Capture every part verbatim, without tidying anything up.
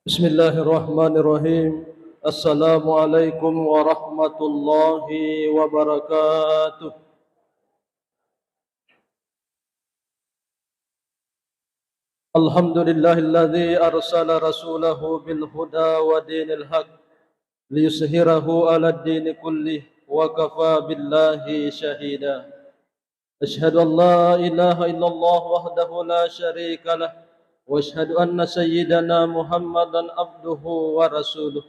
Bismillahirrahmanirrahim. Assalamualaikum warahmatullahi wabarakatuh. Alhamdulillahilladzi arsala rasulahu bil huda wa dinil haq liyuzhirahu ala dini kullih wa kafa billahi syahida. Asyhadu an la ilaha illallah wahdahu la syarika lah, wa asyhadu anna sayyidana Muhammadan abduhu wa rasuluh.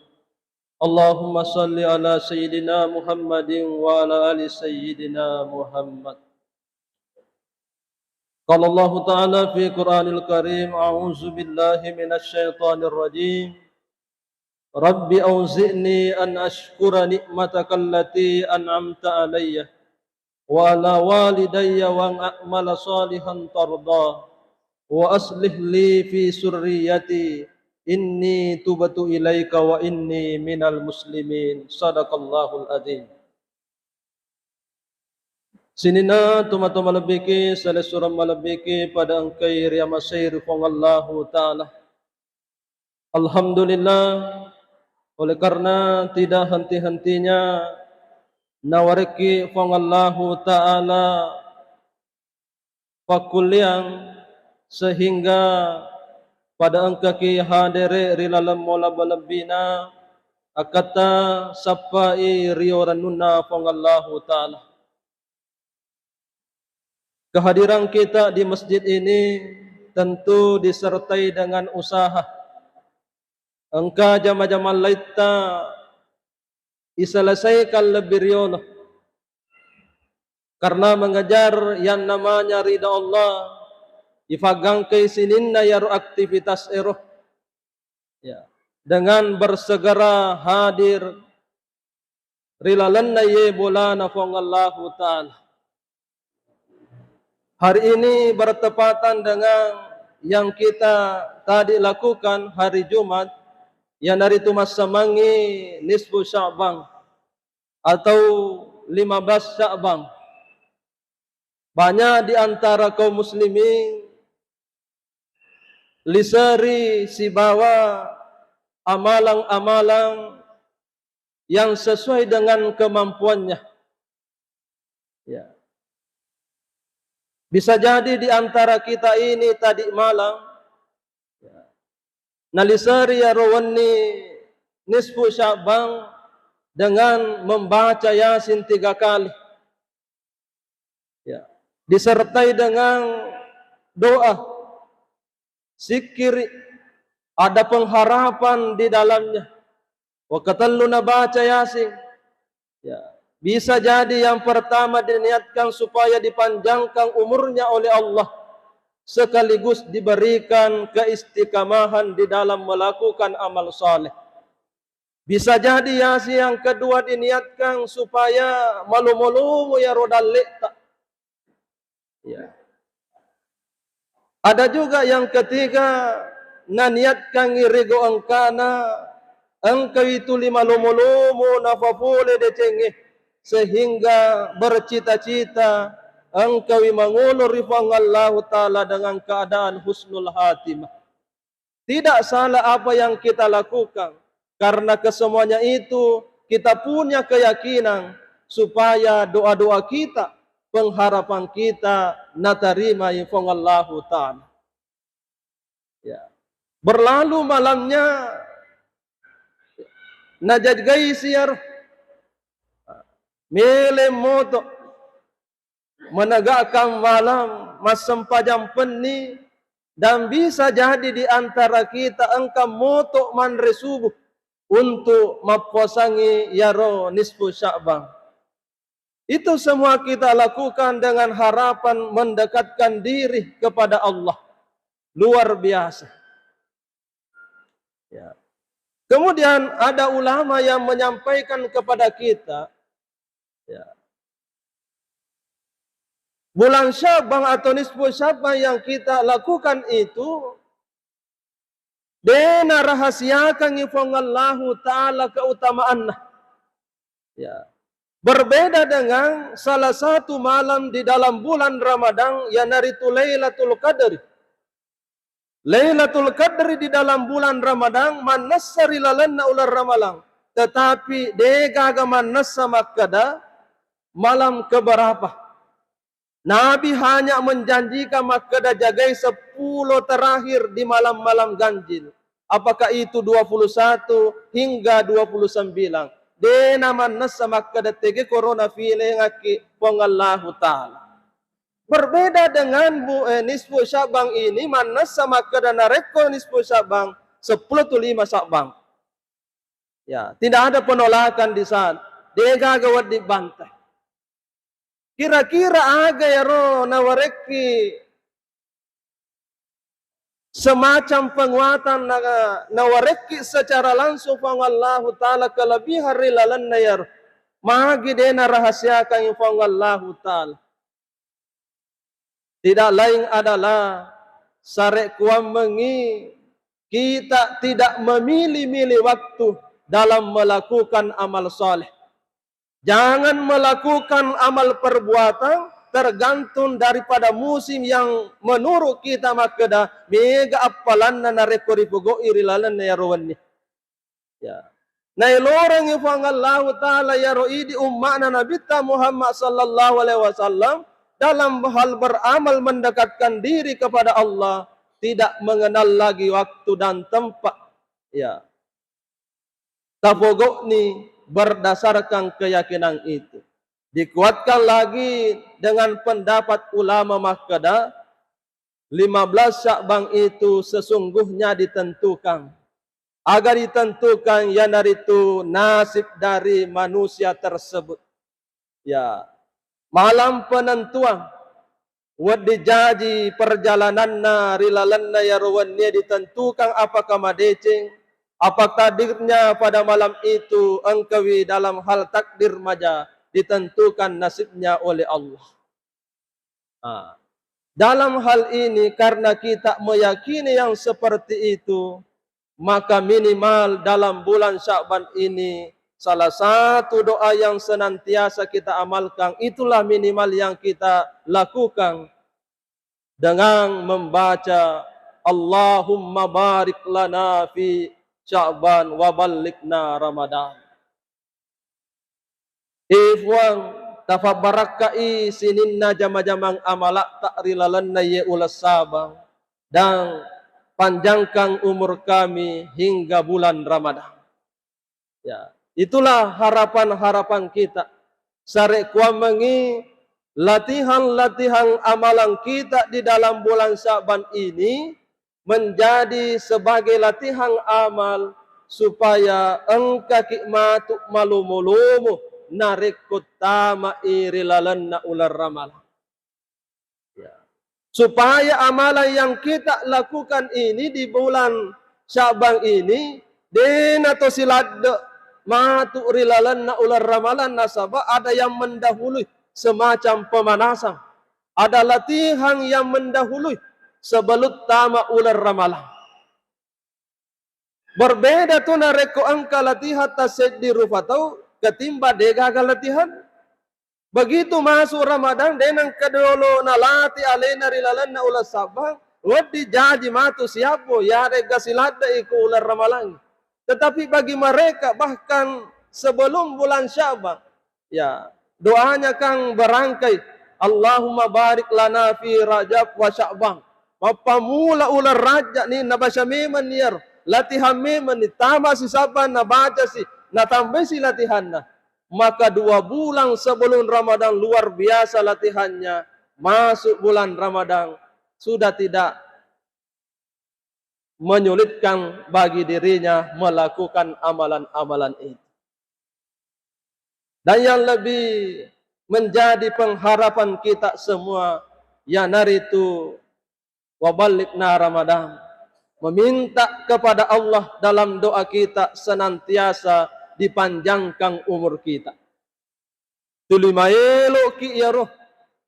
Allahumma salli ala sayyidina Muhammadin wa ala ali sayyidina Muhammad. Qala Allahu ta'ala fi Qur'anil Karim, a'udzu billahi minasy syaithanir rajim. Rabbi auzi'ni an asykura ni'mataka allati an'amta alayya wa ala walidayya wa an a'mala salihan tarda wa aslih li fi surriyati inni tubtu ilaika wa inni minal muslimin. Sadaqallahul adzim. Sininna tomatoa malebbiki, salessureng malebbiki pada engkai riamasei ri Puang Allahu Ta'ala. Alhamdulillah, oleh karena tidak henti-hentinya nawarekki Puang Allahu Ta'ala pakkulliang, sehingga pada engkaki hadere ri laleng mola malebbina, akkatta sappai rio rannunna Puang Allahu Ta'ala. Kehadiran kita di masjid ini tentu disertai dengan usaha. Engka jama-jamang laitta iselesaikan lebbi riolo. Karena mengejar yang namanya ridha Allah, ifaggangkai sininna iyaro aktivitas ero. Ya, dengan bersegera hadir ri lalenna iye bolana Puang Allahu Ta'ala. Hari ini bertepatan dengan yang kita tadi lakukan hari Jumat, iyanaritu massamangngi nisfu Sya'ban atau lima belas Sya'ban. Banyak di antara kaum muslimin liseri sibawa amalang-amalang yang sesuai dengan kemampuannya. Ya. Bisa jadi di antara kita ini tadi malam, ya, naliseri iyaro wenni nisfu Sya'ban dengan membaca Yasin tiga kali. Ya. Disertai dengan doa, sikkiri, ada pengharapan di dalamnya. Wakatellu nabaca Yasin. Ya. Bisa jadi yang pertama diniatkan supaya dipanjangkan umurnya oleh Allah, sekaligus diberikan keistiqamahan di dalam melakukan amal saleh. Bisa jadi Yasin yang kedua diniatkan supaya malomo-lomo iyaro dalle'ta. Ya. Ada juga yang ketiga, naniatkan irigo engkana, engkawi tuli malomo-lomo nafapole decengnge, sehingga bercita-cita engkawi mangolo ri Puang Allahu Ta'ala dengan keadaan husnul khatimah. Tidak salah apa yang kita lakukan, karena kesemuanya itu kita punya keyakinan supaya doa-doa kita, pengharapan kita natarimai Puang Allahu Ta'ala. Ya. Berlalu malamnya, najagai siar, mele moto, menegakkan malam, massempajang penni, dan bisa jadi di antara kita engka moto manre subuh untuk mappuasangi iyaro nisfu Sya'ban. Itu semua kita lakukan dengan harapan mendekatkan diri kepada Allah. Luar biasa. Ya. Kemudian ada ulama yang menyampaikan kepada kita, ya, bulan Sya'ban atau nisfu Sya'ban yang kita lakukan itu, de narahasiakangngi Puang Allahu Ta'ala keutamaanna. Ya. Berbeda dengan salah satu malam di dalam bulan Ramadan, iyanaritu Lailatul Qadar. Lailatul Qadri di dalam bulan Ramadan mannessa ri lalenna uleng Ramalang, tetapi degaga mannessa makkeda malam keberapa. Nabi hanya menjanjikan makkeda jagai sepuluh terakhir di malam-malam ganjil. Apakah itu dua puluh satu hingga dua puluh sembilan? De namannessa makkeda tege korona filengakki Puang Allahu Ta'ala. Berbeda dengan bu, eh, nisfu Sya'ban ini mannessa makkeda narekko nisfu Sya'ban, sepuluh tu lima Sya'ban. Ya, tidak ada penolakan di sana. Degaga wedding bantah. Kira-kira aga yaro nawarekki semacam penguatan na-, nawarekki secara langsung Puang Allahu Ta'ala kelebihan ri lalenna yaro. Magi de narahasiakan Puang Allahu Ta'ala. Tidak lain adalah sarekuammengi kita tidak memilih-milih waktu dalam melakukan amal saleh. Jangan melakukan amal perbuatan tergantung daripada musim yang menurut kita makkeda mega appalanna narekko ripogau'i ri lalenna yaro wenni. Ya. Naelorengngi Puang Allahu Ta'ala yaro idi umma'na Nabitta Muhammad sallallahu alaihi wasallam dalam hal beramal mendekatkan diri kepada Allah, tidak mengenal lagi waktu dan tempat. Ya. Tapogau'ni berdasarkan keyakinan itu. Dikuatkan lagi dengan pendapat ulama makkeda, lima belas Sya'ban itu sesungguhnya ditentukan. Aga ditentukan, iyanaritu nasib dari manusia tersebut. Ya, malam penentuan. Wedding jaji perjalananna ri lalenna yaro wennie ditentukan apakah madeceng, apa takdirnya pada malam itu engkawi dalam hal takdir maja ditentukan nasibnya oleh Allah. Ah. Dalam hal ini, karena kita meyakini yang seperti itu, maka minimal dalam bulan Sya'ban ini, salah satu doa yang senantiasa kita amalkan, itulah minimal yang kita lakukan dengan membaca, "Allahumma barik lana fi Sya'ban wa ballighna Ramadan." E Puang, tafabbarakkai sininna jama-jamang amala'ta ri lalenna iye uleng Sya'ban, dan panjangkan umur kami hingga bulan Ramadan. Ya, itulah harapan-harapan kita. Sarekuammengi latihan-latihan amalan kita di dalam bulan Sya'ban ini menjadi sebagai latihan amal supaya engkaki matu malomo-lomo narekko tama'i ri lalenna uleng Ramalang. Ya. Supaya amalan yang kita lakukan ini di bulan Sya'ban ini, dena to siladde matu ri lalenna uleng Ramalang, nasaba ada yang mendahului, semacam pemanasan. Ada latihan yang mendahului sebelum tama uleng Ramalang. Berbeda tu narekko engka latihan tasseddi rupa tau ketimbang degaga latihan. Begitu masuk Ramadan, denang kedolo nalati alena ri lalenna uleng Sya'ban, wedding jaji matu siabbo, yarega siladde iko uleng Ramalang. Tetapi bagi mereka, bahkan sebelum bulan Sya'ban, ya, doanya kan berangkai, "Allahumma barik lana fi Rajab wa Sya'ban." Mappamula uleng Rajab ni nabaca memang ni iyaro, latihan memang ni, tama si Sya'ban nabaca si, natambai si latihanna. Maka dua bulan sebelum Ramadan luar biasa latihannya, masuk bulan Ramadan sudah tidak menyulitkan bagi dirinya melakukan amalan-amalan itu. Dan yang lebih menjadi pengharapan kita semua, yanaritu waballighna Ramadan. Meminta kepada Allah dalam doa kita senantiasa dipanjangkan umur kita. Tuli maeloki iyaro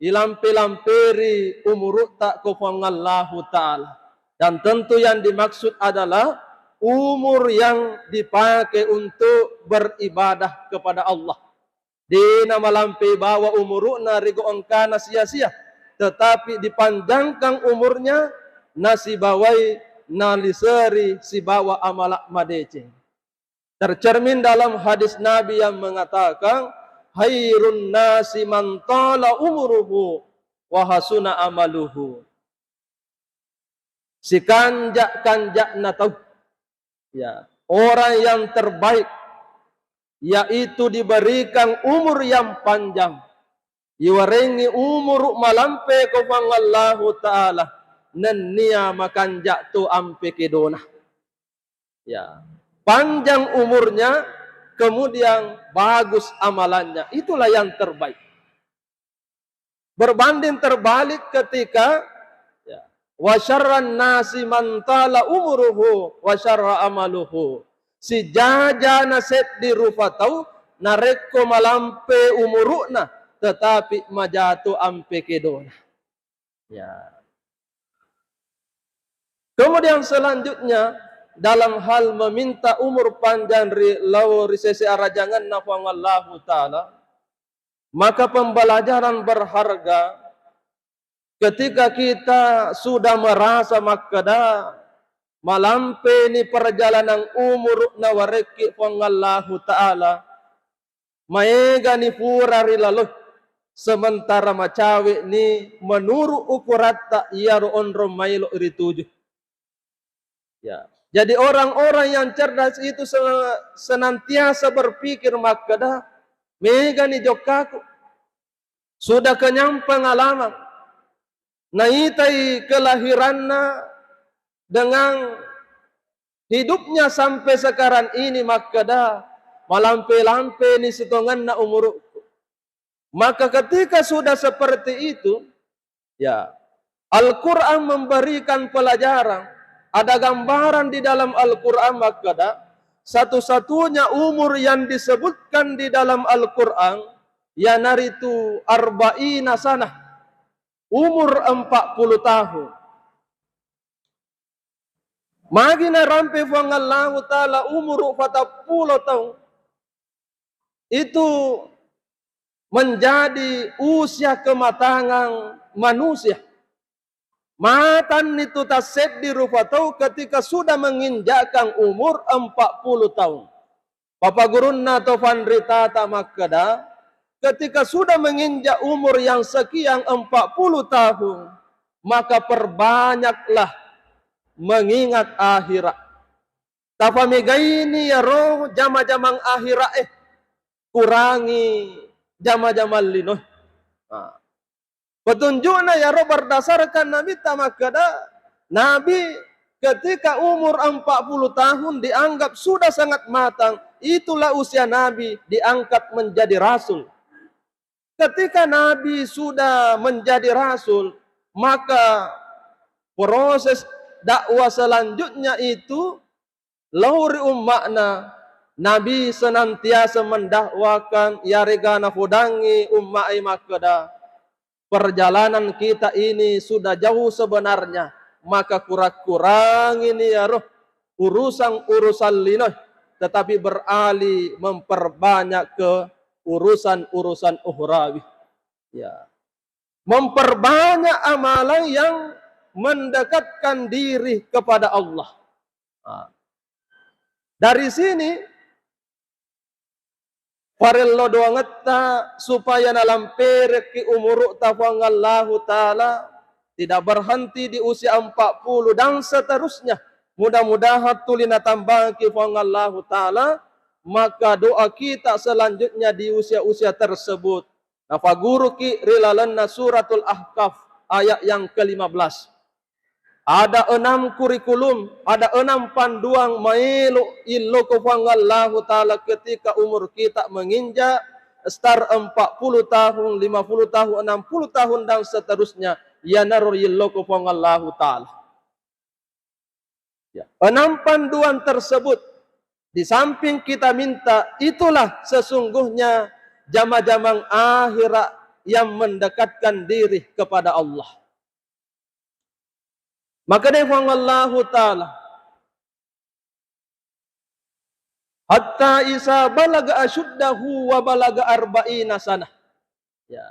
ilampe-lamperi umurutta ko Puang Allahu Ta'ala. Dan tentu yang dimaksud adalah umur yang dipakai untuk beribadah kepada Allah. Dena malampe bawa umuru'na rigo engkana sia-sia, tetapi dipanjangkan umurnya nasibawai naliseri sibawa amala madeceng. Tercermin dalam hadis Nabi yang mengatakan, "Khairun nasi man tala umuruhu wa hasuna amaluhu." Sikanja-kanjana tau, ya, orang yang terbaik, yaitu diberikan umur yang panjang, iwarengngi umuru malampe ko Puang Allahu Ta'ala, nennia makanja tu ampe kedona. Ya, panjang umurnya, kemudian bagus amalannya, itulah yang terbaik. Berbanding terbalik ketika, ya, "Wa syarran nasi man tala umuruhu wa syarra amaluhu." Sijajana seddi rupa tau, narekko malampe umuru'na, tetapi majatu ampe kedona. Ya. Kemudian selanjutnya, dalam hal meminta umur panjang ri, lao ri sese arajangenna Puang Allahu Ta'ala, maka pembelajaran berharga ketika kita sudah merasa makkeda, malampeni perjalanan umur nawarekki Puang Allahu Ta'ala, maegani pura ri lalo, sementara macawe'ni menurut ukuratta iyaro onrong maelo rituju. Ya. Jadi orang-orang yang cerdas itu se-, senantiasa berpikir makkeda, "Megani jokkaku. Sudah kenyang pengalaman. Naitai kelahiranna dengan hidupnya sampai sekarang ini makkeda, malampe-lampeni sitongenna umurukku." Maka ketika sudah seperti itu, ya, Al-Quran memberikan pelajaran. Ada gambaran di dalam Al-Quran makkeda, satu-satunya umur yang disebutkan di dalam Al-Quran, yanaritu arba'ina sanah, umur empat puluh tahun. Magi narampe Puang Allahu Ta'ala umuru patappulo taung, itu menjadi usia kematangan manusia. Matanni tu tasseddi rupa tau ketika sudah menginjakkan umur empat puluh tahun. Papagurunna to fanritata makkeda, ketika sudah menginjak umur yang sekian empat puluh tahun, maka perbanyaklah mengingat akhirat. Tapamegaini yaro jama-jamang akhirat e, kurangi jama-jamang lino. Nah, petunjukna yaro berdasarkan Nabitta makkeda, Nabi ketika umur empat puluh tahun dianggap sudah sangat matang, itulah usia Nabi diangkat menjadi rasul. Ketika Nabi sudah menjadi rasul, maka proses dakwah selanjutnya itu lao ri umma'na. Nabi senantiasa mendakwakan, yarega nafodangi umma'e makkeda, "Perjalanan kita ini sudah jauh sebenarnya, maka kurang-kurangini yaro urusan-urusan lino, tetapi beralih memperbanyak ke urusan-urusan ukhrawi." Ya. Memperbanyak amalan yang mendekatkan diri kepada Allah. Nah, dari sini, parello doangetta supaya nalamperekki umuru'ta Puang Allahu Ta'ala, tidak berhenti di usia empat puluh dan seterusnya. Mudah-mudahan tuli natambangki Puang Allahu Ta'ala, maka doa kita selanjutnya di usia-usia tersebut. Nafaguruki ri lalenna Suratul Ahqaf ayat yang kelima belas. Ada enam kurikulum, ada enam panduan maelo illoko Puang Allahu Ta'ala ketika umur kita menginjak star empat puluh tahun, lima puluh tahun, enam puluh tahun, dan seterusnya. Iyanaro illoko Puang Allahu Ta'ala. Ya. Enam panduan tersebut, di samping kita minta, itulah sesungguhnya jama-jamang akhirat yang mendekatkan diri kepada Allah. Maka dari Puang Allahu Ta'ala, "Hatta isa balaga asyuddahu wa balaga arba'ina sanah." Ya.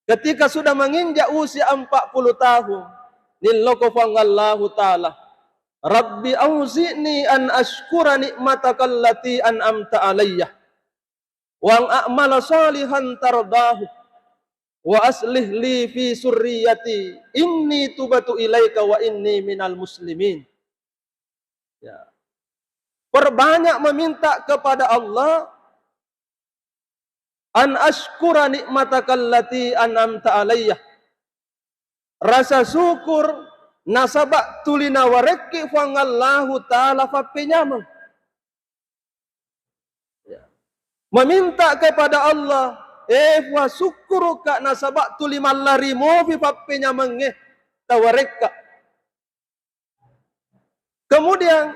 Ketika sudah menginjak usia empat puluh tahun, Nilloko Puang Allahu Ta'ala, "Rabbi auzi'ni an asykura ni'mataka allati an'amta alayya, wa an a'mala salihan tardahu, wa aslih li fi surriyati, inni tubatu ilaika wa inni minal muslimin." Ya. Perbanyak meminta kepada Allah, "An asykura ni'mataka allati an'amta alayya." Rasa syukur nasaba tuli nawarekki Puang Allahu Ta'ala pappenyameng. Ya. Meminta kepada Allah, "Eh, Puang, sukkuruka nasaba tuli mallari mofi pappenyamengnge tawarekka." Kemudian,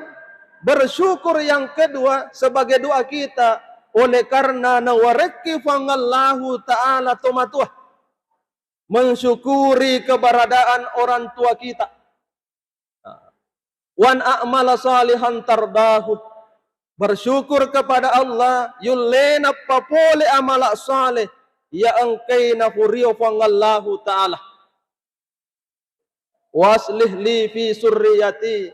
bersyukur yang kedua sebagai doa kita oleh karena nawarekki Puang Allahu Ta'ala tomatoa. Mensyukuri keberadaan orang tua kita. Wan a'mala salihan tardahu. Bersyukur kepada Allah, yullena papole amala saleh, ya engkaina furio Puang Allahu Ta'ala. "Waslih li fi surriyati."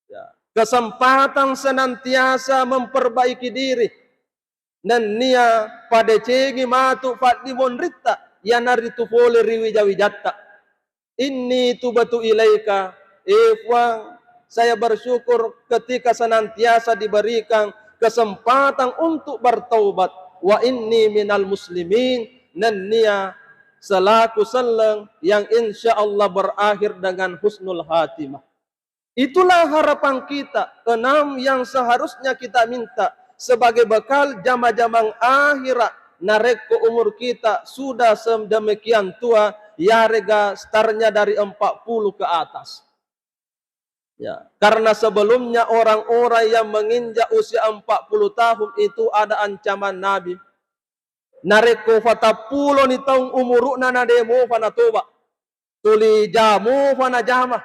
Ya. Kesempatan senantiasa memperbaiki diri. Nennia padecengi matu paddimonritta, iyanaritu pole ri wija-wijatta. "Inni tubatu ilaika." Eh Puang, saya bersyukur ketika senantiasa diberikan kesempatan untuk bertaubat. "Wa inni minal muslimin." Nennia selaku selleng yang insya Allah berakhir dengan husnul khatimah. Itulah harapan kita, enam yang seharusnya kita minta sebagai bekal jama-jamang akhirat narekko umur kita sudah sedemikian tua, yarega startnya dari empat puluh ke atas. Ya, karena sebelumnya orang-orang yang menginjak usia empat puluh tahun itu ada ancaman Nabi. Narekko fatappuloni taung umuru'na na de mofa natoba, tuli jamu fa najama.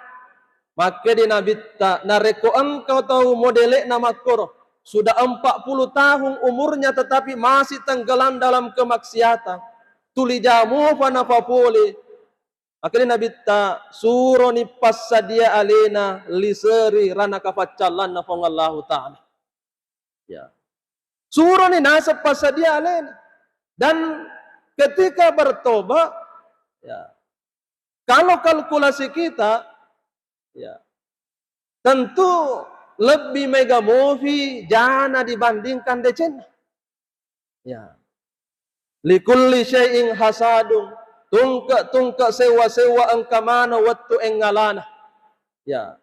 Makkedi Nabitta, narekko engka tau modele'na makkoro, sudah empat puluh tahun umurnya tetapi masih tenggelam dalam kemaksiatan, tuli jamu fa nafapole. Makkedi Nabitta, suroni passadia alena liseri ranaka faccallanna Puang Allahu Ta'ala. Ya. Suroni naseng passadia alena. Dan ketika bertobat, ya, kalau kalkulasi kita, ya, tentu lebih mega mofi jana dibandingkan decenna. Ya. Likulli syai'in hasadun, tungke-tungke sewa-sewa engka maneng wettu engngalana. Ya.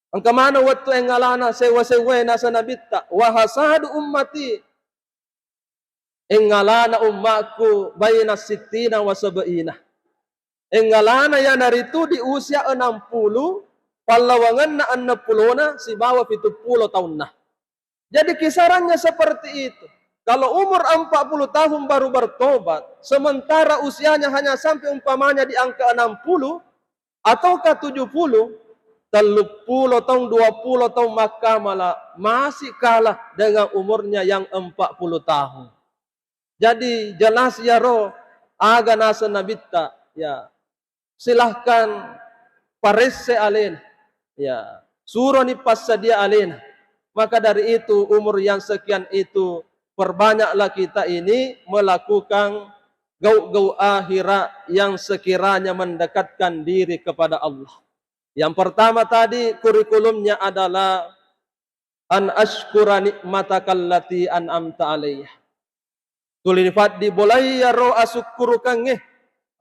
Engka maneng wettu engngalana sewa-sewae naseng Nabitta, "Wa hasadu ummati." Engngalana ummakku baina sittina wa sab'ina. Engngalana iyanaritu di usia enam puluh, pallawangenna enneng pulona sibawa pitu pulo taunna. Jadi kisarannya seperti itu. Kalau umur empat puluh tahun baru bertobat, sementara usianya hanya sampai umpamanya di angka enam puluh, ataukah tujuh puluh, telluppulo taung, dua pulo taung makkamala, masih kalah dengan umurnya yang empat puluh tahun. Jadi jelas iyaro aga naseng Nabitta, ya, silahkan paresse alena, ya, suroni passadia alena. Maka dari itu, umur yang sekian itu, perbanyaklah kita ini melakukan gau-gau akhirat yang sekiranya mendekatkan diri kepada Allah. Yang pertama tadi, kurikulumnya adalah an asykura ni'matakallati an'amta alayya. Tuli faddi bolai iyaro asukkurukengnge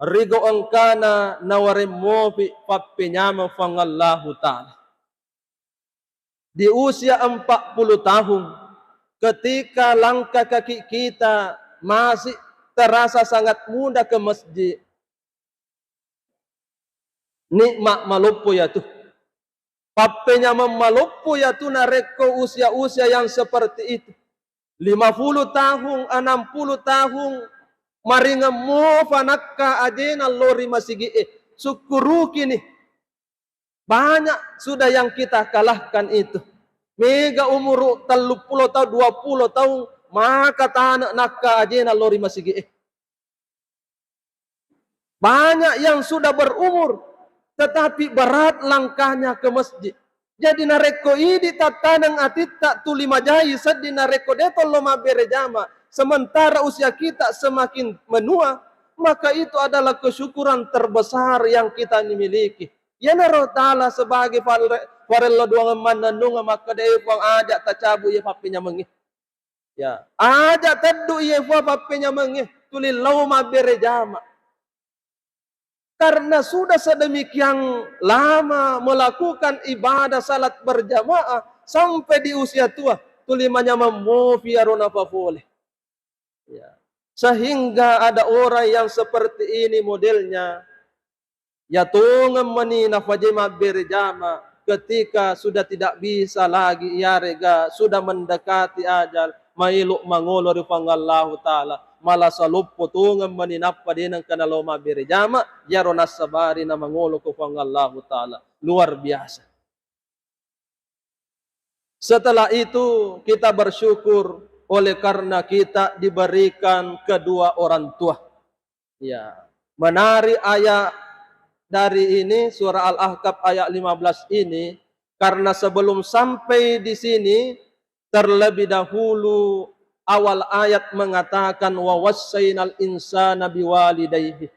rigo engkana nawareng mofi pappenyameng Puang Allahu Ta'ala. Di usia empat puluh tahun, ketika langkah kaki kita masih terasa sangat muda ke masjid, nikmat maloppo iyatu. Pappenyameng maloppo iyatu narekko usia-usia yang seperti itu. Lima puluh tahun, enam puluh tahun, maringemmo fa nakka ajena lo ri masigi'e. Sukkurukini. Banyak sudah yang kita kalahkan itu. Mega umuru telluppulo taung, dua pulo taung, maka tane nakka ajena lo ri masigi'e. Banyak yang sudah berumur tetapi berat langkahnya ke masjid. Jadi narekko idi tattaneng atitta tuli majai seddi narekko de tollo mabbere jama, sementara usia kita semakin menua, maka itu adalah kesyukuran terbesar yang kita miliki. Iyanaro tala sebagai fare-, farello duang mannennung makkeda, "Eh, Puang, aja tacabu iye pappenyamengnge." Ya, aja teddu iye Puang pappenyamengnge, tuli lao mabbere jama. Karena sudah sedemikian lama melakukan ibadah salat berjamaah sampai di usia tua, tuli manyameng mofi aro napapole. Ya. Sehingga ada orang yang seperti ini modelnya, ya tongeng meni nafajai mabbere jama ketika sudah tidak bisa lagi, iyarega sudah mendekati ajal, maelo mangolo ri Puang Allahu Ta'ala, malasa loppo tongeng meni nappa de nengka nalo mabbere jama, iyaro nassabari na mangolo ko Puang Allahu Ta'ala. Luar biasa. Setelah itu, kita bersyukur oleh karena kita diberikan kedua orang tua. Ya, menarik ayat dari ini, surah Al-Ahqaf ayat lima belas ini, karena sebelum sampai di sini, terlebih dahulu awal ayat mengatakan, "Wa wassainal insana biwalidaihi."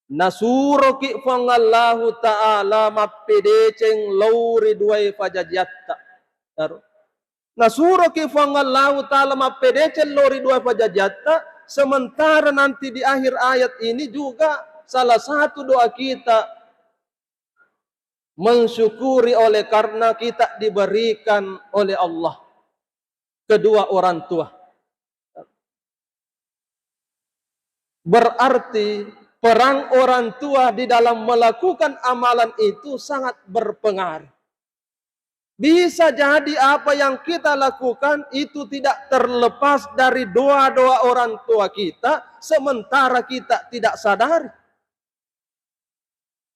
Nasuroki Puang Allahu Ta'ala mappedeceng lao ri duae pajajiatta. Ero. Nasuroki Puang Allahu Ta'ala mappedeceng lao ri duae pajajiatta, sementara nanti di akhir ayat ini juga salah satu doa kita mensyukuri oleh karena kita diberikan oleh Allah kedua orang tua. Berarti peran orang tua di dalam melakukan amalan itu sangat berpengaruh. Bisa jadi apa yang kita lakukan itu tidak terlepas dari doa-doa orang tua kita, sementara kita tidak sadari.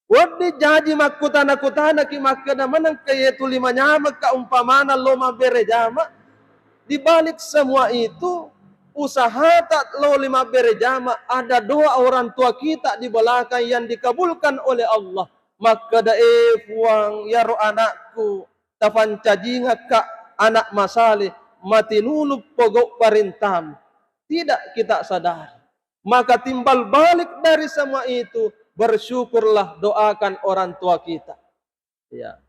Wedding jaji makkutana-kutanaki makkeda, "Manengka iye tuli manyamekka umpamana lao mabbere jama?" Di balik semua itu, usahata lao ri mabbere jama, ada doa orang tua kita di belakang yang dikabulkan oleh Allah. Makkeda, "Eh Puang, iyaro anakku tafancajingekka anak masaleh, matinulu pogau parintamu." Tidak kita sadari. Maka timbal balik dari semua itu, bersyukurlah, doakan orang tua kita. Ya.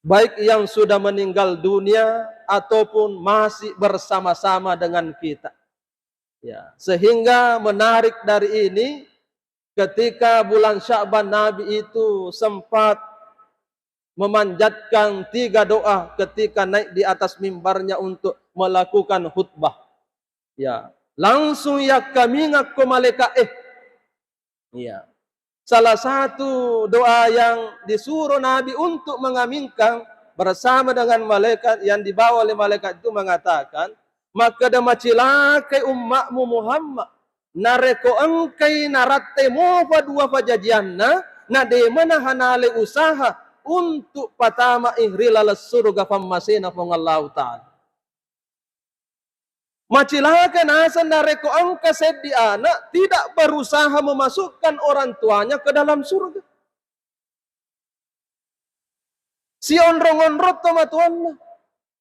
Baik yang sudah meninggal dunia ataupun masih bersama-sama dengan kita. Ya, sehingga menarik dari ini, ketika bulan Sya'ban Nabi itu sempat memanjatkan tiga doa ketika naik di atas mimbarnya untuk melakukan khutbah. Ya, langsung yakkamingakko malaika, eh. Iya. Salah satu doa yang disuruh Nabi untuk mengamingkan bersama dengan malaikat yang dibawa oleh malaikat itu mengatakan, "Makkeda macilakai ummakmu Muhammad, narekko engkai narattai mopa dua pajajianna, na de mena hanale usaha untuk patamai ri laleng suruga pammasena Puang Allahu Ta'ala." Macilaka naseng narekko engka seddi anak tidak berusaha memasukkan orang tuanya ke dalam surga. Sionrong-onrong tomatoanna,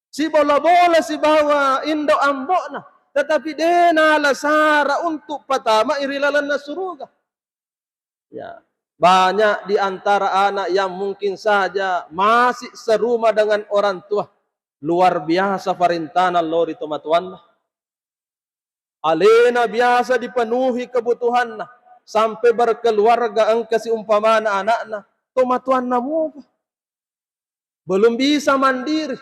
sibola-bola sibawa indo ambo'na, tetapi de nala sara untuk patamai ri lalenna suruga. Ya, banyak di antara anak yang mungkin saja masih serumah dengan orang tua. Luar biasa parentana lao ri tomatoanna. Alena biasa dipenuhi kebutuhanna, sampai berkeluarga engka siumpamana anakna, tomatoanna mopa. Belum bisa mandiri.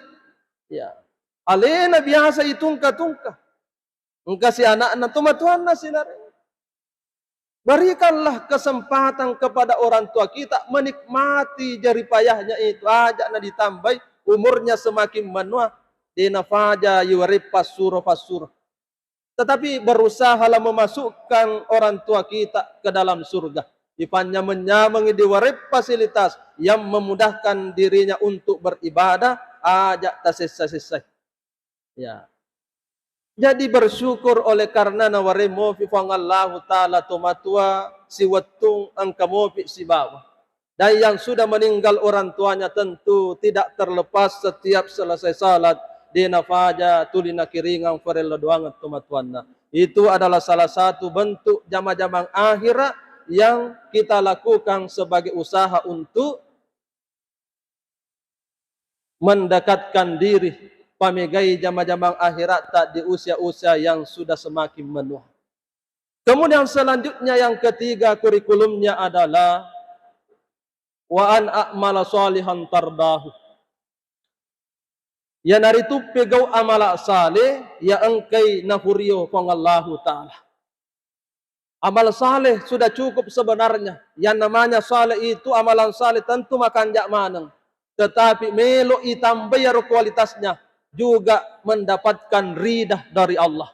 Ya. Alena biasa itungka-tungka. Engka si anakna, tomatoanna sinare. Berikanlah kesempatan kepada orang tua kita menikmati jerih payahnya itu. Aja na ditambai umurnya semakin menua, de nafaja iwareppa suro-passuro. Tetapi berusahalah memasukkan orang tua kita ke dalam surga. Ipanyameng-nyameng di wareppa fasilitas yang memudahkan dirinya untuk beribadah, aja tasessa-sessai. Ya. Jadi bersyukur oleh karena nawareng mopi Puang Allahu Ta'ala tomatoa siwettung engka mopi sibawa. Dan yang sudah meninggal orang tuanya tentu tidak terlepas setiap selesai salat, de nafaja tuli nakiringang farella doangeng tomatoanna. Itu adalah salah satu bentuk jama-jamang akhirat yang kita lakukan sebagai usaha untuk mendekatkan diri, pamegai jama-jamang akhiratta di usia-usia yang sudah semakin menua. Kemudian selanjutnya yang ketiga kurikulumnya adalah wa an a'mala shalihan tardahu. Iyanaritu pegau amala saleh ya engkai nafurio Puang Allahu Ta'ala. Amal saleh sudah cukup sebenarnya. Yang namanya saleh itu, amalan saleh tentu makanja maneng. Tetapi melo itambai iyaro kualitasnya juga mendapatkan ridah dari Allah.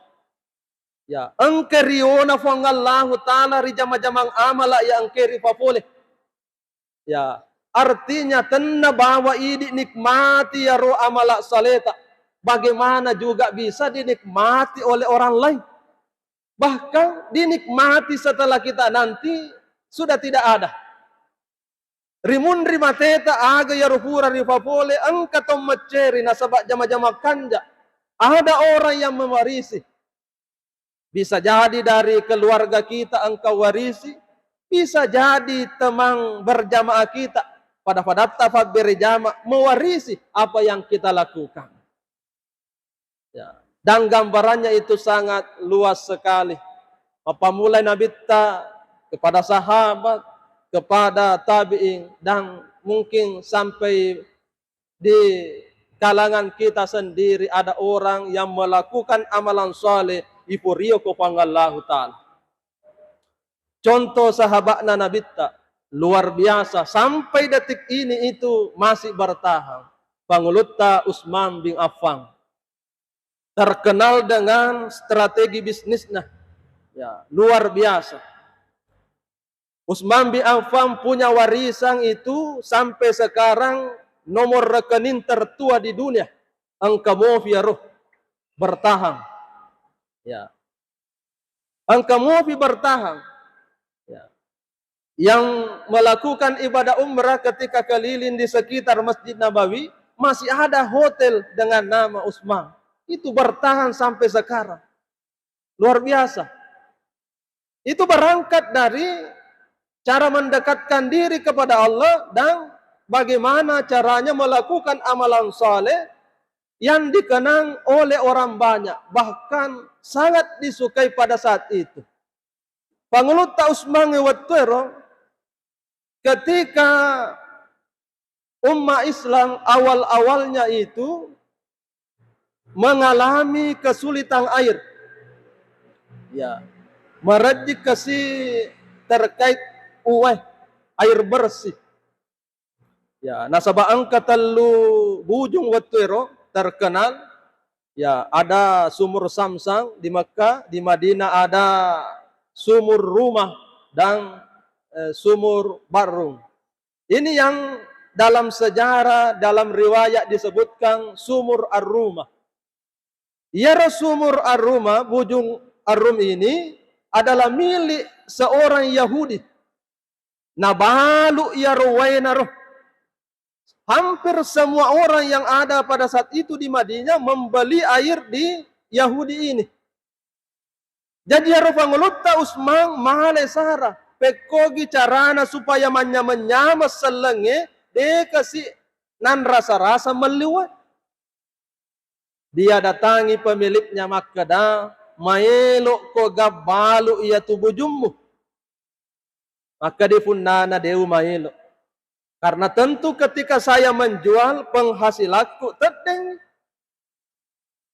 Ya, engka riona Puang Allahu Ta'ala ri jama-jamang amala ya engka ripapole. Ya, artinya tenna bawa idi nikmati iyaro amala saleta. Bagaimana juga bisa dinikmati oleh orang lain? Bahkan dinikmati setelah kita nanti sudah tidak ada. Rimunri mateta aga iyaro pura ripapole engka to macceri nasaba jama-jama kanja. Ada orang yang mewarisi. Bisa jadi dari keluarga kita engka warisi, bisa jadi teman berjamaah kita pada-padatta fabbere jama mewarisi apa yang kita lakukan. Ya. Dan gambarannya itu sangat luas sekali. Mappammulai Nabitta kepada sahabat, kepada tabi'in, dan mungkin sampai di kalangan kita sendiri ada orang yang melakukan amalan saleh, ifurio ko Puang Allahu Ta'ala. Contoh sahabatna Nabitta, luar biasa, sampai detik ini itu masih bertahan. Pangulutta Utsman bin Affan. Terkenal dengan strategi bisnisnya. Ya, luar biasa. Utsman bin Affan punya warisan itu sampai sekarang nomor rekening tertua di dunia. Engka mofi iyaro bertahan. Ya. Engka mofi bertahan. Ya. Yang melakukan ibadah umrah ketika keliling di sekitar Masjid Nabawi, masih ada hotel dengan nama Utsman. Itu bertahan sampai sekarang. Luar biasa. Itu berangkat dari cara mendekatkan diri kepada Allah dan bagaimana caranya melakukan amalan saleh yang dikenang oleh orang banyak, bahkan sangat disukai pada saat itu. Pangulutta Utsman wettuero, ketika umat Islam awal-awalnya itu mengalami kesulitan air. Ya, merejik kasi terkait uwai, air bersih. Ya, nasaba engka tellu bujung wettuero terkenal. Ya, ada Sumur Samsam di Mekah, di Madinah ada Sumur Rumah dan, eh, Sumur Barrung. Ini yang dalam sejarah, dalam riwayat disebutkan Sumur Ar-Rumah. Iyaro Sumur Ar-Rumah, Bujung Ar-Rum ini adalah milik seorang Yahudi. Nabalu iyaro waenaro. Hampir semua orang yang ada pada saat itu di Madinah membeli air di Yahudi ini. Jadi iyaro Pangulutta Utsman male sara, pekkogi carana supaya manynyameng-nyameng sellengnge, de kasi nanrasa-rasa melli wae. Dia datangi pemiliknya makkeda, "Maelokko gabbalu iyatu bujummu?" Makkeda punnana, "De umaelo. Karena tentu ketika saya menjual, penghasilanku teddeng."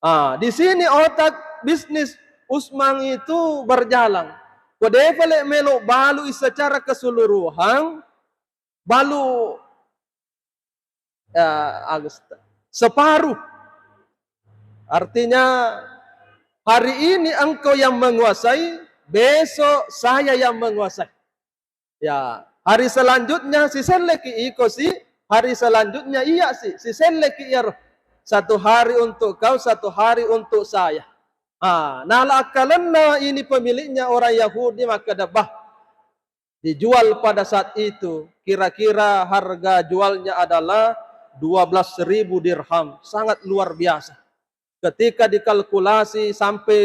Ah, di sini otak bisnis Utsman itu berjalan. Ko de pale melo balui secara keseluruhan, balu, ya, Agus, separuh. Artinya, hari ini engkau yang menguasai, besok saya yang menguasai. Ya, hari selanjutnya siselleki iko si, hari selanjutnya iya si, siselleki iyaro. Satu hari untuk kau, satu hari untuk saya. Ah, nala akkalenna ini pemiliknya orang Yahudi makkeda, "Bah, dijual pada saat itu, kira-kira harga jualnya adalah dua belas ribu dirham. Sangat luar biasa. Ketika dikalkulasi sampai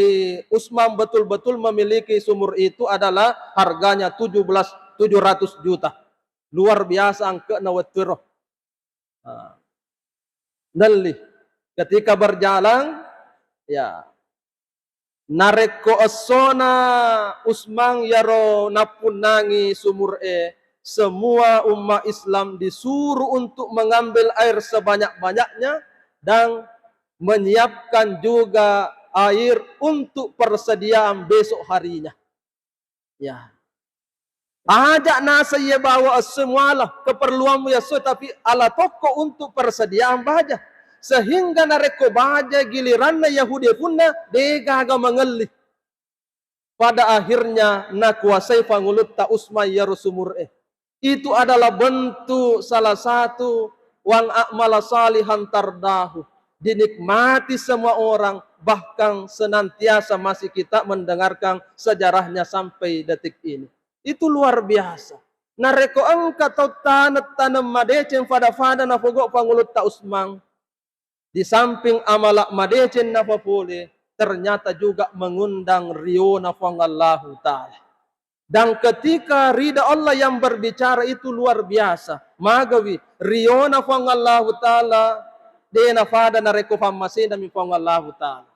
Utsman betul-betul memiliki sumur itu adalah harganya tujuh belas, tujuh ratus juta. Luar biasa angke'na wettuero. Ah. Nelli. Ketika berjalan, ya, narekko essona Utsman yaro nappunnangi sumur e, semua umat Islam disuruh untuk mengambil air sebanyak-banyaknya dan menyiapkan juga air untuk persediaan besok harinya. Ya. Aja' naseng iye bawa esso muala keperluanmu ya esso, tapi ala tokko untuk persediaan baja. Sehingga narekko baja giliranna Yahudi punna, degaga mengelli. Pada akhirnya nakuasai pangulutta Utsman yaro sumur e. Itu adalah bentuk salah satu wa in amila shalihan tardahu. Dinikmati semua orang, bahkan senantiasa masih kita mendengarkan sejarahnya sampai detik ini. Itu luar biasa. Narekko engka tau taneng-taneng madeceng fada-fada napogau' pangulutta Utsman, di samping amala madeceng napapole, ternyata juga mengundang riona Puang Allahu Ta'ala. Dan ketika ridha Allah yang berbicara itu luar biasa, magawi riona Puang Allahu Ta'ala, de' nafada narekko pammasenami Puang Allahu Ta'ala.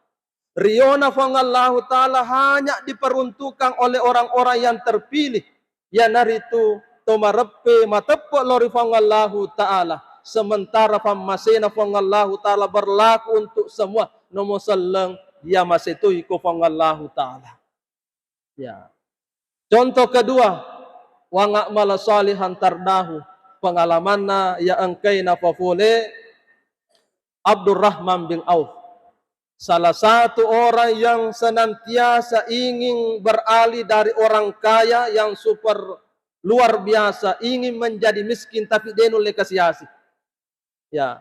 Riona Puang Allahu Ta'ala hanya diperuntukkan oleh orang-orang yang terpilih, iyanaritu to mareppe mateppe' lao ri Puang Allahu Ta'ala, sementara pammasena Puang Allahu Ta'ala berlaku untuk semua. Nomor selleng, iya masetoi ko Puang Allahu Ta'ala. Ya. Contoh kedua, wa in amila shalihan tardahu, pengalamanna iya engkai napapole Abdurrahman bin Auf. Salah satu orang yang senantiasa ingin beralih dari orang kaya yang super luar biasa, ingin menjadi miskin, tapi de' nulle kasi-asi. Ya.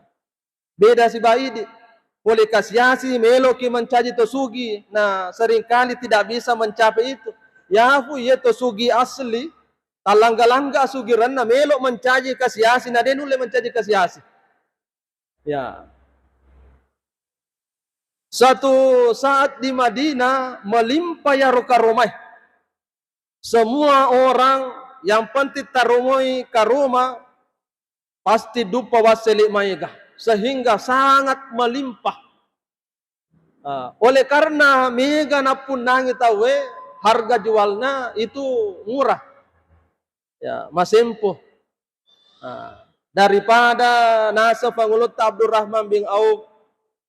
Beda sibawa idi. Pole kasi-asi, meloki mencaji to sugi, na seringkali tidak bisa mencapai itu. Yafu iye to sugi asli, talangga-langga sugirenna, melo mencaji kasi-asi, na de' nulle mencaji kasi-asi. Ya. Satu saat di Madinah, melimpah yaro karomae. Semua orang yang penting taromoi karoma pasti duppa wassele maega, sehingga sangat melimpah. Ah, oleh karena mega nappunnangi tauwe, harga jualna itu murah. Ya, masempo. Ah, daripada naseng pangulutta Abdurrahman bin Auf,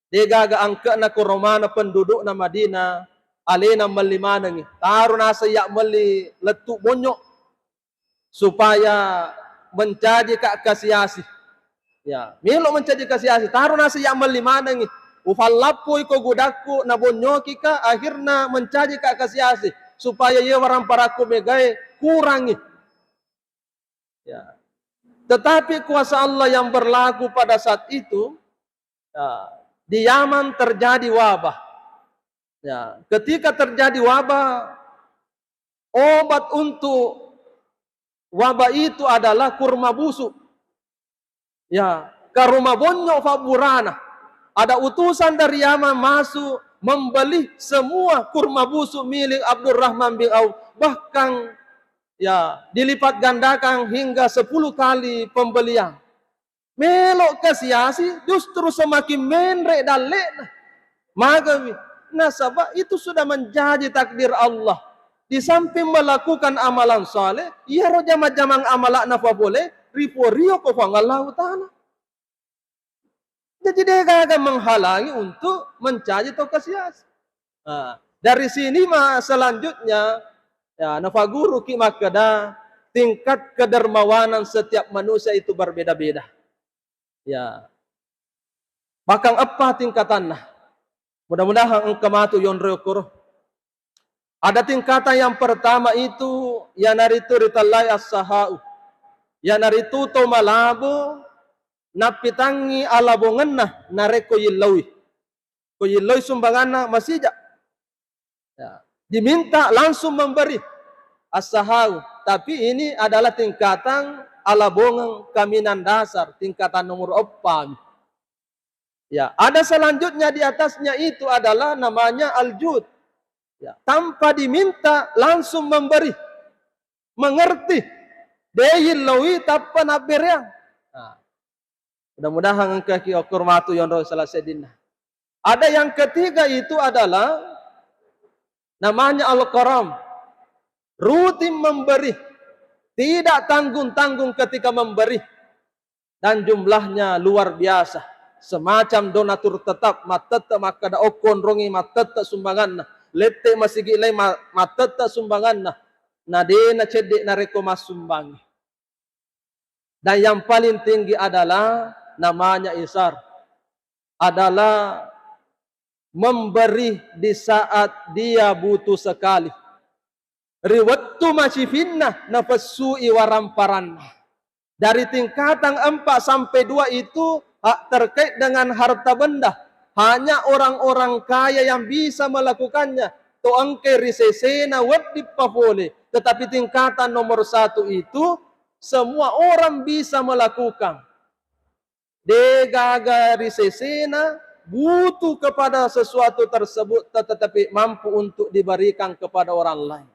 degaga angke'na koromana pendudukna Madinah, alena melli manengi. Taro naseng iya melli lettu bonyo supaya mencajika kasi-asi. Ya, melo mencaji kasi-asi, taro naseng iya melli manengi. Ufallappoi ko gudakku, nabonyokika, akhirna mencajika kasi-asi supaya iye waramparakku megae kurangi. Ya. Tetapi kuasa Allah yang berlaku pada saat itu, ya, di Yaman terjadi wabah. Ya, ketika terjadi wabah, obat untuk wabah itu adalah kurma busuk. Ya, karoma bonyo fabburana. Ada utusan dari Yaman masuk membeli semua kurma busuk milik Abdurrahman bin Auf. Bahkan, ya, dilipat gandakan hingga sepuluh kali pembelian. Melo kasi-asi, justru semakin menre dalle'na. Magawi, nasaba itu sudah menjadi takdir Allah. Di samping melakukan amalan saleh, iyaro jama-jamang amala'na fapole, riporio ko Puang Allahu Ta'ala. Jadi, degaga menghalangi untuk mencaji to kasi-asi. Nah, dari sini ma selanjutnya, ya, nafaguruki makkeda tingkat kedermawanan setiap manusia itu berbeda-beda. Ya. Bahkan eppa tingkatanna. Mudah-mudahan engka matu yonroi okkoro. Ada tingkatan yang pertama itu, iyanaritu ritellai as-sakhau. Iyanaritu to malabo nappitangngi alabongenna narekko yilloi. Ko yilloi sumbanganna masija. Ya. Diminta langsung memberi. As-sakhau. Tapi ini adalah tingkatan alabongeng kaminang dasar, tingkatan nomor empat. Ya, ada selanjutnya di atasnya itu adalah namanya al-jud. Ya, tanpa diminta langsung memberi. Mengerti. De'i yellowi tappa nabbereang. Nah, mudah-mudahan engkaki okor matu yonro salah sedinna. Ada yang ketiga itu adalah namanya al-karam. Rutin memberi. Tidak tanggung-tanggung ketika memberi. Dan jumlahnya luar biasa. Semacam donatur tetap, mattette makkeda okko onrongi, mattette sumbanganna. Lette masigi lai, ma-, mattette sumbanganna. Na de nacedde narekko massumbangi. Dan yang paling tinggi adalah namanya isar. Adalah memberi di saat dia butuh sekali. Ri wettu macifinna nafessui waramparanna. Dari tingkatan empat sampai dua itu, ha, terkait dengan harta benda. Hanya orang-orang kaya yang bisa melakukannya. To engke ri sesena wedding papole. Tetapi tingkatan nomor satu itu, semua orang bisa melakukan. Degaga ri sesena butuh kepada sesuatu tersebut, tetapi mampu untuk diberikan kepada orang lain.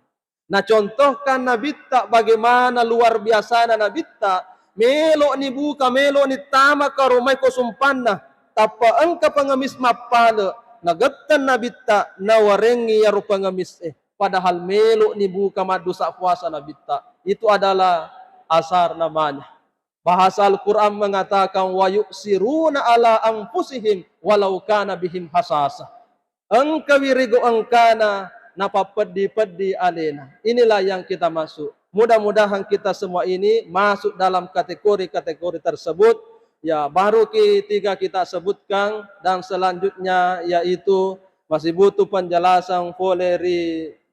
Nacontohkan Nabitta bagaimana luar biasana Nabitta, melo ni buka, melo ni tama karomai ko sumpanna, tappa engka pengemis mappale, nagetteng Nabitta, nawarengi yaro pengemis e. Padahal melo ni buka maddusa puasa Nabitta. Itu adalah asar namanya. Bahasa Al-Quran mengatakan, "Wa yu'siruna ala anfusihim walau kana bihim hasasah." Engkawi rigo engkana napappeddi-peddi alena. Inilah yang kita maksud. Mudah-mudahan kita semua ini masuk dalam kategori-kategori tersebut. Ya, baru ki-, tiga kita sebutkan dan selanjutnya yaitu masih butuh penjelasan pole ri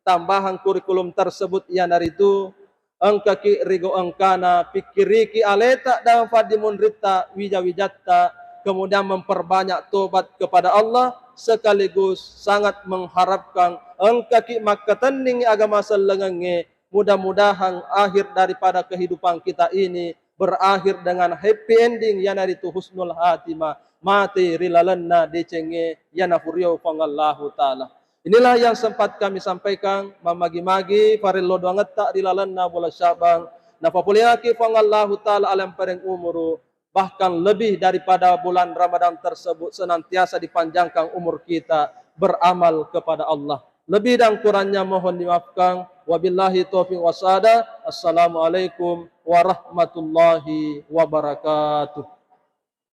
tambahan kurikulum tersebut, iyanaritu engkaki rigo engkana, pikkiriki aleta dan faddimunritta, wija-wijatta, kemudian memperbanyak tobat kepada Allah, sekaligus sangat mengharapkan engkaki makkatenning agama sellengengnge. Mudah-mudahan akhir daripada kehidupan kita ini berakhir dengan happy ending, iyanaritu husnul khatimah, mate ri lalenna decengnge, iyana furiau Puang Allahu Ta'ala. Inilah yang sempat kami sampaikan, mammagi-magi farello doangetta ri lalenna bola Sya'ban, napapoleaki Puang Allahu Ta'ala alempereng umuru, bahkan lebih daripada bulan Ramadan tersebut senantiasa dipanjangkan umur kita beramal kepada Allah. Lebih dan kurangnya mohon dimaafkan. Wabillahi taufiq wasada. Assalamualaikum warahmatullahi wabarakatuh.